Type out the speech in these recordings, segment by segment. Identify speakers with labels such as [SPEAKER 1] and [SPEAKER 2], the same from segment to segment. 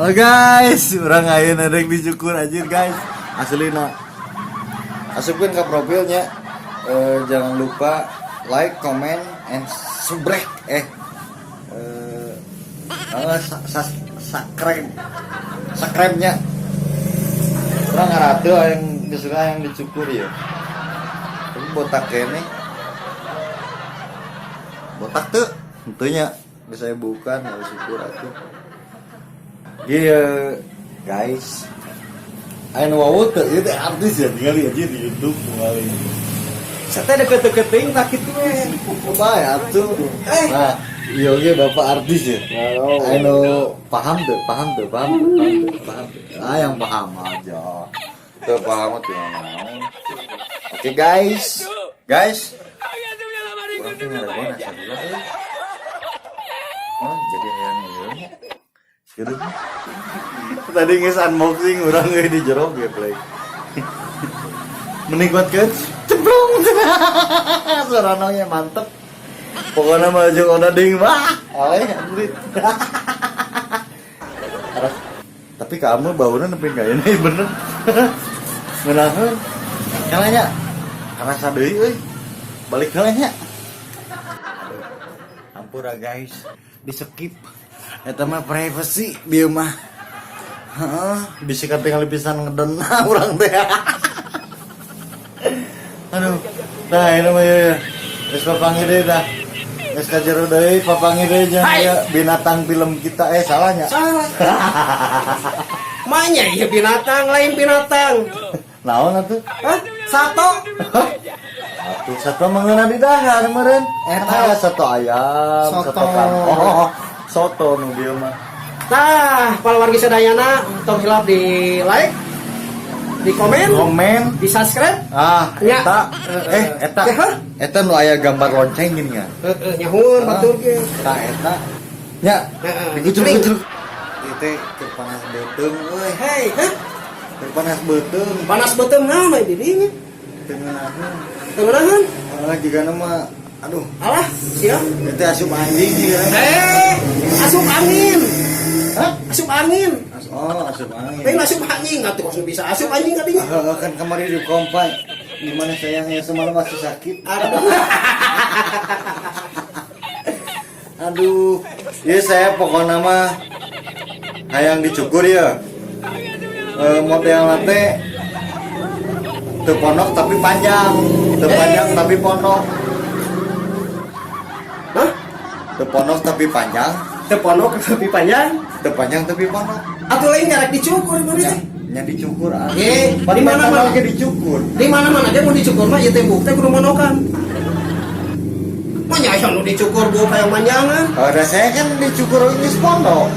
[SPEAKER 1] Halo guys, urang ayeuna rek dicukur anjir guys. Aslina. Asupkeun ke profilnya. Jangan lupa like, comment, and subrek. Subscribe. Subscribe-nya. Urang ngaratu yang geus yang dicukur ya. Tapi botak kene. Botak tuh, tentunya bisa bukan harus syukur atuh. Iya, guys. Aya nu wawuh teu ieu teh artis ya tinggal aja di YouTube tinggal.
[SPEAKER 2] Saya deket-deket teuing tak kitu we.
[SPEAKER 1] Bae atuh. Nah, iya oge bapak artis ya. Aya nu paham tuh, paham tuh, paham tuh, paham tuh, paham tuh. Ah, yang paham aja. Tuh paham tuh naon. Oke guys. Guys. Urang teh ngaregon asa heula euy. Oh, jadi hayang ieu nya. Sekedeu. Tadi geus unboxing urang euy di jero geblek. Mending kuatkeun cemplung. Suarana nya mantep. Pokoknya mah jeung odading mah. Aleh anjir. Aras, tapi kamu baunya nepi ka ini bener. Ngeunaheun. Kalanya karasa deui euy. Balik heula nya. Aduh. Ampura guys, di skip. Eta mah privacy bieu mah. Heeh, bisa katingali pisan ngeden urang teh. Aduh. Nah, ini mah ya. Geus papanggih deui dah. Geus ka jero deui papanggih deui jeung ieu binatang film kita salahnya.
[SPEAKER 2] Salah. Manya iya binatang lain binatang.
[SPEAKER 1] Naon atuh?
[SPEAKER 2] Hah? Sato.
[SPEAKER 1] Atuh sato mengeuna di dahar meureun. Eta aya soto ayam,
[SPEAKER 2] Soto.
[SPEAKER 1] Soto kangkung. Oh, soto nu dieu mah.
[SPEAKER 2] Tah, para wargi sadayana tong hilap di like, di komen,
[SPEAKER 1] Komen.
[SPEAKER 2] di subscribe.
[SPEAKER 1] Ah,
[SPEAKER 2] Nya.
[SPEAKER 1] eta eta.
[SPEAKER 2] Ya, hah?
[SPEAKER 1] Eta nu aya gambar lonceng gini ya.
[SPEAKER 2] Heeh, nyahun batur ge.
[SPEAKER 1] Tah eta. Nya,
[SPEAKER 2] Heeh.
[SPEAKER 1] dikucur-kucur. Ieu teh keur panas beuteung euy.
[SPEAKER 2] Hei, hah?
[SPEAKER 1] Keur panas beuteung.
[SPEAKER 2] Panas beuteung naon we di dinya?
[SPEAKER 1] Teu ngeunaheun.
[SPEAKER 2] Teu ngeunaheun?
[SPEAKER 1] Heeh, jigana mah aduh,
[SPEAKER 2] Alah, siap.
[SPEAKER 1] ieu teh asup anjing juga.
[SPEAKER 2] Eh, asup angin.
[SPEAKER 1] Hah?
[SPEAKER 2] Asup angin.
[SPEAKER 1] Oh, asup angin.
[SPEAKER 2] Lain asup anjing atuh kos bisa asup anjing kadinya.
[SPEAKER 1] Heeh, kan kemarin di kompa. Gimana sayangnya semalam masih sakit.
[SPEAKER 2] Aduh.
[SPEAKER 1] Aduh, ya saya pokoknya mah hayang dicukur ya. Model teh teu pondok tapi panjang, teu panjang tapi pondok,
[SPEAKER 2] Hah?
[SPEAKER 1] Teu pondok tapi panjang,
[SPEAKER 2] Teu pondok tapi panjang.
[SPEAKER 1] Teu panjang tapi pondok.
[SPEAKER 2] Atuh lain ngarek dicukur mana
[SPEAKER 1] Nya,
[SPEAKER 2] teh?
[SPEAKER 1] Nya dicukur ah.
[SPEAKER 2] Eh,
[SPEAKER 1] Pan
[SPEAKER 2] di mana-mana.
[SPEAKER 1] oge dicukur.
[SPEAKER 2] Di mana-mana dia mau dicukur mah ieu teh buuk teh kudu monokan. Manya aya nu dicukur buuk kayak manjangan.
[SPEAKER 1] Kalau saya kan dicukur geus pondok.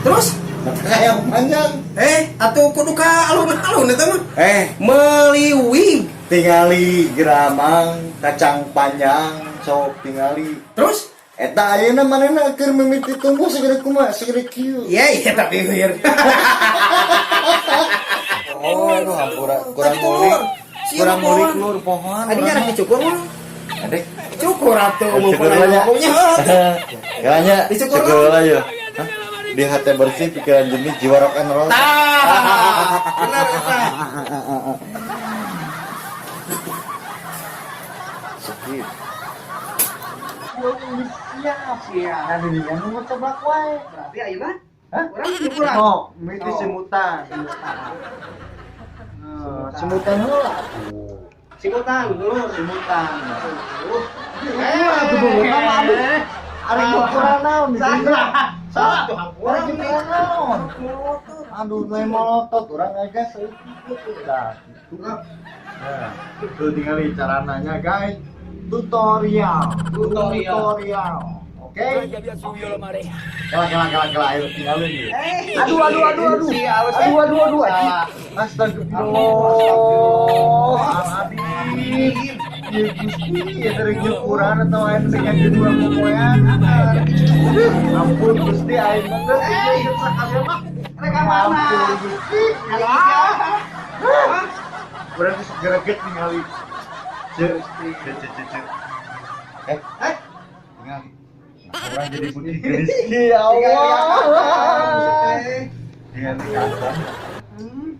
[SPEAKER 2] Terus
[SPEAKER 1] Kayak panjang.
[SPEAKER 2] Atuh kudu ka alun-alun eta mah. Meuli wig.
[SPEAKER 1] Tingali geramang kacang panjang sok tingali.
[SPEAKER 2] Terus
[SPEAKER 1] Eta ayeuna manehna keur mimiti tumbuh segede kumaha segede kieu.
[SPEAKER 2] Iya, iya tapi wir.
[SPEAKER 1] Oh, aduh hampura kurang
[SPEAKER 2] Tadi
[SPEAKER 1] ngulik.
[SPEAKER 2] keluar. Sieu
[SPEAKER 1] Kurang
[SPEAKER 2] mah
[SPEAKER 1] ngulik
[SPEAKER 2] pohon.
[SPEAKER 1] lur pohon.
[SPEAKER 2] Adi ngarek dicukur mah.
[SPEAKER 1] Adek.
[SPEAKER 2] Cukur atuh
[SPEAKER 1] Cukur
[SPEAKER 2] mumpung
[SPEAKER 1] aja.
[SPEAKER 2] ngomongnya heuh.
[SPEAKER 1] Kayaknya
[SPEAKER 2] Dicukur
[SPEAKER 1] cukur aja. Hah? Di hati bersih, pikiran jernih, jiwa rock and roll.
[SPEAKER 2] Tah, benar eta.
[SPEAKER 1] Sakit.
[SPEAKER 2] Siap, siap.
[SPEAKER 1] Nah, ini kan mau coba wae.
[SPEAKER 2] Berarti ayeuna
[SPEAKER 1] Hah?
[SPEAKER 2] urang nyukuran.
[SPEAKER 1] Oh, miti
[SPEAKER 2] Oh.
[SPEAKER 1] semutan. Semutan heula.
[SPEAKER 2] Simutan dulu.
[SPEAKER 1] Semutan.
[SPEAKER 2] Eh,
[SPEAKER 1] Aduh, aduh. Ari ukuran naon di sini?
[SPEAKER 2] Salah tuh hampura.
[SPEAKER 1] Ari ukuran naon? Aduh, lain molotot urang aja saeutik dah. Gitu. Nah, tuh tinggal caranya guys. Tutorial.
[SPEAKER 2] Tutorial.
[SPEAKER 1] Tutorial. Oke. Kela kela kela kela ayo tinggalin ya. Aduh aduh aduh aduh. Aduh aduh aduh. Astagfirullah. Aladin. Ya Gusti, ya dari nyukuran atau aing teh jadi dua popoean. Ampun Gusti aing mah geus ieu sakalian mah.
[SPEAKER 2] Rek ka mana?
[SPEAKER 1] Ampun Gusti. Berarti greget ningali. Cek, cek, cek, cek, cek. Ningali. Nah, orang jadi putih gelis. Ya Allah. Ganti kacang.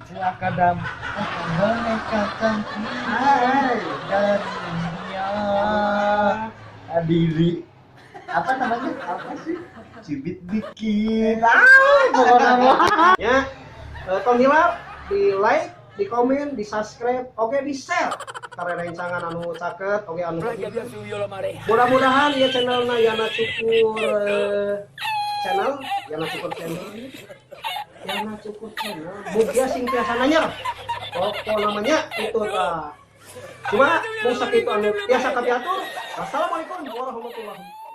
[SPEAKER 1] Cilaka dam. Boneka cantik dan dunia diri apa namanya, apa sih, cibit dikit, ah, pokoknya mah.
[SPEAKER 2] Ya, tong hilap di like, di komen, di subscribe, oke, di share. Karena rencangan anu caket, oke anu mudah-mudahan ya channelna Yana Cukur channel, Yana Cukur channel, Yana Cukur channel. Mugia sing tiasa nanya. Pokok namanya itu ta. Cuma mau sakitu anu tiasa kami atur. Wassalamualaikum warahmatullahi.